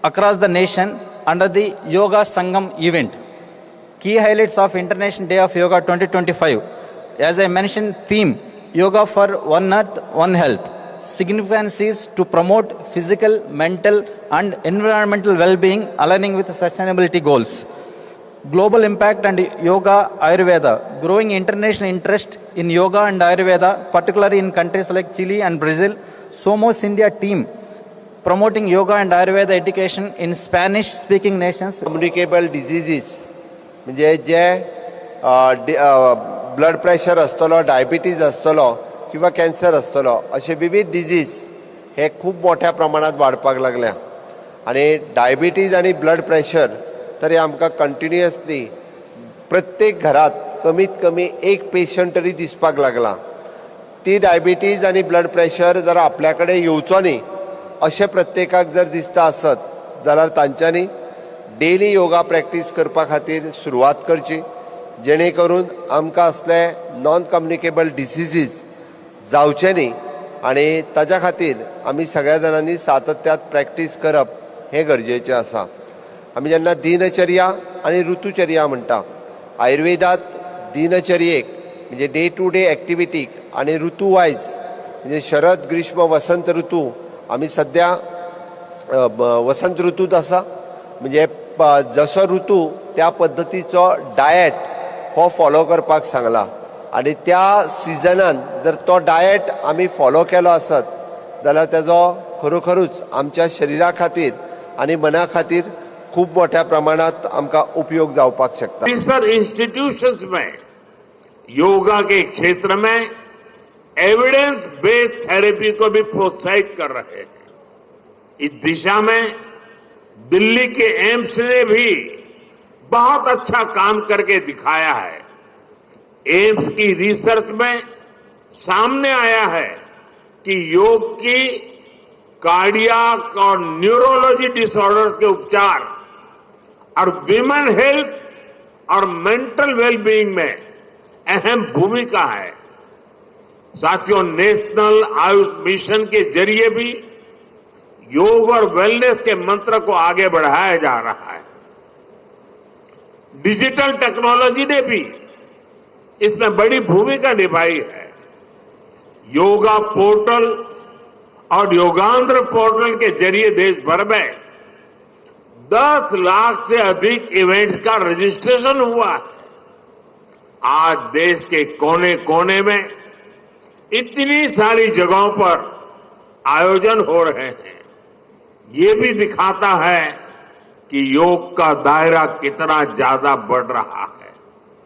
across the nation under the Yoga Sangam event. Key highlights of International Day of Yoga 2025. As I mentioned, theme Yoga for One Earth, One Health. Significance is to promote physical, mental, and environmental well being, aligning with sustainability goals. Global impact and yoga Ayurveda. Growing international interest in yoga and Ayurveda, particularly in countries like Chile and Brazil. Somos India team promoting yoga and Ayurveda education in Spanish speaking nations. Communicable diseases म्हणजे जे blood pressure आसतलो, diabetes आसतलो किंवा cancer आसतलो, अशे विविध disease हे खूब मोठ्या प्रमाणात वाडपाक लागल्या. आनी डायबिटीज आनी ब्लड प्रेशर तर हे आमकां कंटिन्युअसली प्रत्येक घरात कमीत कमी एक पेशंट तरी दिसपाक लागला. ती डायबिटीज आनी ब्लड प्रेशर जर आपल्या कडेन येवचो न्ही अशें प्रत्येकाक जर दिसता आसत जाल्यार तांच्यांनी डेली योगा प्रॅक्टीस करपा खातीर सुरवात करची, जेणे करून आमकां असले नॉन कम्युनिकेबल डिसिजीस जावचे न्ही. आनी ताच्या खातीर आमी सगळ्या जाणांनी सातत्यात प्रॅक्टीस करप हें गरजेचें आसा. आमी जेन्ना दिनचर्या आनी ऋतुचर्या म्हणटा, आयुर्वेदात दिनचर्येक म्हणजे डे टू डे एक्टिविटीक आनी ऋतू वायज म्हणजे शरद, ग्रीष्म, वसंत ऋतू, आमी सद्या वसंत ऋतूत आसा. म्हणजे जसो ऋतू त्या पद्दतीचो डायट हो फॉलो करपाक सांगला आनी त्या सिजनान जर तो डायट आमी फॉलो केलो आसत जाल्यार तेजो खरोखरूच आमच्या शरिरा खातीर आनी मना खातीर खूब मोठ्या प्रमाणात आमकां उपयोग जावपाक शकता. रिसर्च इंस्टीट्यूशंस में योगा के क्षेत्र में एविडेंस बेस्ड थेरेपी को भी प्रोत्साहित कर रहे हैं. इस दिशा में दिल्ली के एम्स ने भी बहुत अच्छा काम करके दिखाया है. एम्स की रिसर्च में सामने आया है कि योग की कार्डियाक और न्यूरोलॉजी डिसऑर्डर्स के उपचार और विमेन हेल्थ और मेंटल वेलबीइंग में अहम भूमिका है. साथियों, नेशनल आयुष मिशन के जरिए भी योग और वेलनेस के मंत्र को आगे बढ़ाया जा रहा है. डिजिटल टेक्नोलॉजी ने भी इसमें बड़ी भूमिका निभाई है. योगा पोर्टल और योगांध्र पोर्टल के जरिए देश भर में 10 लाख से अधिक इवेंट्स का रजिस्ट्रेशन हुआ है. आज देश के कोने कोने में इतनी सारी जगहों पर आयोजन हो रहे हैं, ये भी दिखाता है कि योग का दायरा कितना ज्यादा बढ़ रहा है.